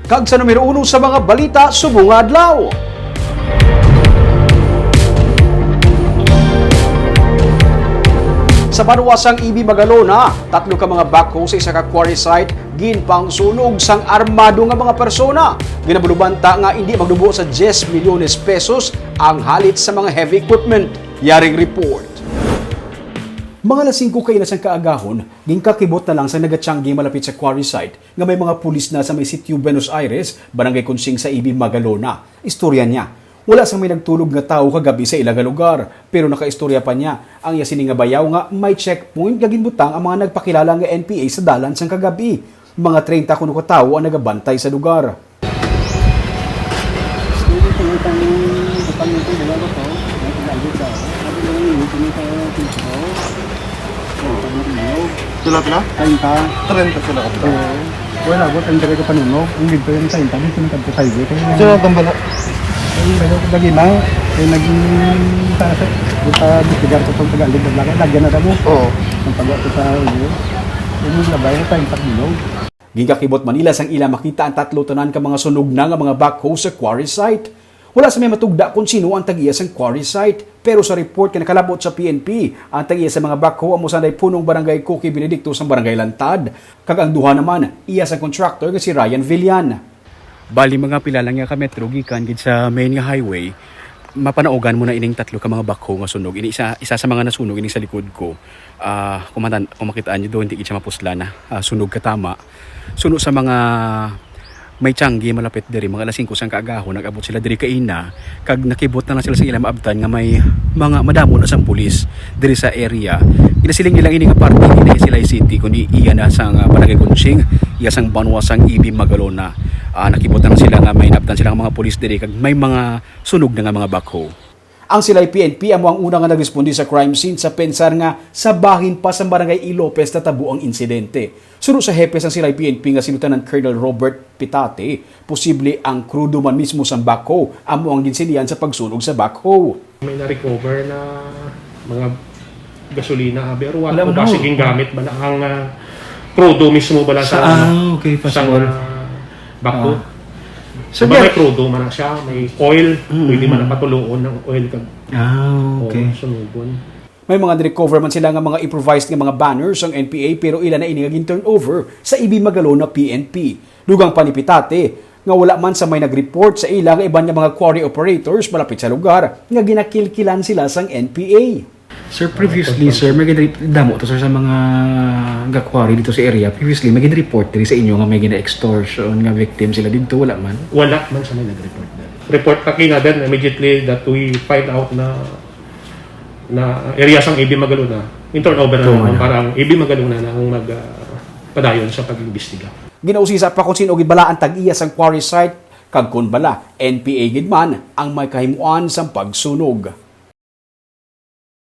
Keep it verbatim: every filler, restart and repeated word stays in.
Kag sa numero uno sa mga balita subong nga adlaw. Sa banwa sang Ibi, Magalona, tatlo ka mga backhoe sa isa ka quarry site ginpangsunog sang armado nga mga persona. Ginabulubanta nga indi magdubo sa diyes milyones pesos ang halit sa mga heavy equipment. Yaring report. Mga alas singko kaina sang kaagahon, ginkakibot na lang sa nagatiyanggi malapit sa quarry site nga may mga pulis na sa may Sitio Buenos Aires, Barangay Consing sa Ibi, Magalona. Istorya niya, wala sang may nagtulog nga tawo kagabi sa ila nga lugar, pero nakaistorya pa niya ang iya sini nga bayaw nga may checkpoint nga ginbutang ang mga nagpakilala nga N P A sa dalan sang kagabi. Mga treinta kuno ka tawo ang nagabantay sa lugar. Hindi ko nang departamento, wala ko to. Ang pag-alit ka. Sabi ko, hindi ko nang kaya ko. Ang pag-alit. Sila pila? Treinta. Treinta sila ka pila? Oo. Wala ko, treinta ka panuno. Ang dito yung treinta, dito yung kadto sa highway. Kaya So, gambala. Ang bayo ko lagi na, kaya naging sa, sa, sa, sa, lagi na kamo. Oo. Ang pag-alit sa highway. Yung labay, treinta kilo. Ginkakibot man nila sang ila makita ang tatlo tanan ka mga sunog na nga mga backhoe sa quarry site. Wala sa may matugda kon sino ang tag-iya sang quarry site, pero sa report nga nakalabot sa P N P, ang tag-iya sa mga backhoe amo sanay punong barangay Cookie Benedicto sang Barangay Lantad, kag ang duha naman iya sang contractor nga si Ryan Villan. Bali, mga pila lang nga ka metro gikan gid sa main nga highway, mapanaugan mo na ining tatlo ka mga backhoe nga sunog. Ini isa, isa sa mga nasunog ini sa likod ko. Ah, kung matan-, kung makitaan niyo doon, hindi gid siya mapuslan na. Ah, sunog katama. Suno sa mga may tiyanggi malapit diri, mga alas singko sang kaagahon, nag-abot sila diri kaina, kag nakibot na lang sila sa ila maabtan nga may mga madamo na sang pulis diri sa area. Ginasiling nila ini nga parte hindi na Silay City, kundi iya na sang, ah, Barangay Consing, iya sang banwa sang Ibi, Magalona. Ah, nakibot na lang sila nga may naabtan sila nga mga pulis diri, kag may mga sunog na nga mga backhoe. Ang Silay P N P amo ang una nga nagresponde sa crime scene sa pensar nga sa bahin pa sa Barangay E. Lopez natabo ang insidente. Suno sa hepe sang Silay P N P nga si Lieutenant Colonel Robert Pitate, posible ang krudo man mismo sang backhoe amo ang ginsilihan sa pagsunog sa backhoe. May na-recover na mga gasolina, pero wala Wala ko man, kasi oh. gingamit ba na ang, ah, krudo mismo ba lang Sa, sa, ah, okay, sa, possible. ah, backhoe. Ah. So, Diba may there krudo man na siya, may oil, Mm, pwede man mm. napatuloon ng oil kag Ah, okay. Oo, sunugon. May mga recover man sila nga mga improvised nga mga banners ang N P A, pero ila na ini nga gin-turnover sa Ibi Magalona P N P. Dugang pa ni Pitate nga wala man sa may nag-report sa ila nga iban nga mga quarry operators malapit sa lugar nga ginakilkilan sila sang N P A. Sir, previously, sir, may gin-, damo to, sir, sa mga ga-quarry dito sa area. Previously, may gin-report diri sa inyo nga may gina-extortion nga victim sila dito, wala man? Wala man sa may nag-report na. Report pa kina, then immediately that we find out na, na area sang Ibi Magalona, in turnover na Turnover naman na. Para ang Ibi Magalona na ang mag, ah, padayon sa pag-imbestiga. Ginausisa pa kung sino gid bala ang tag-iya sang quarry site, kag kon bala N P A gid man ang may kahimuan sang pagsunog.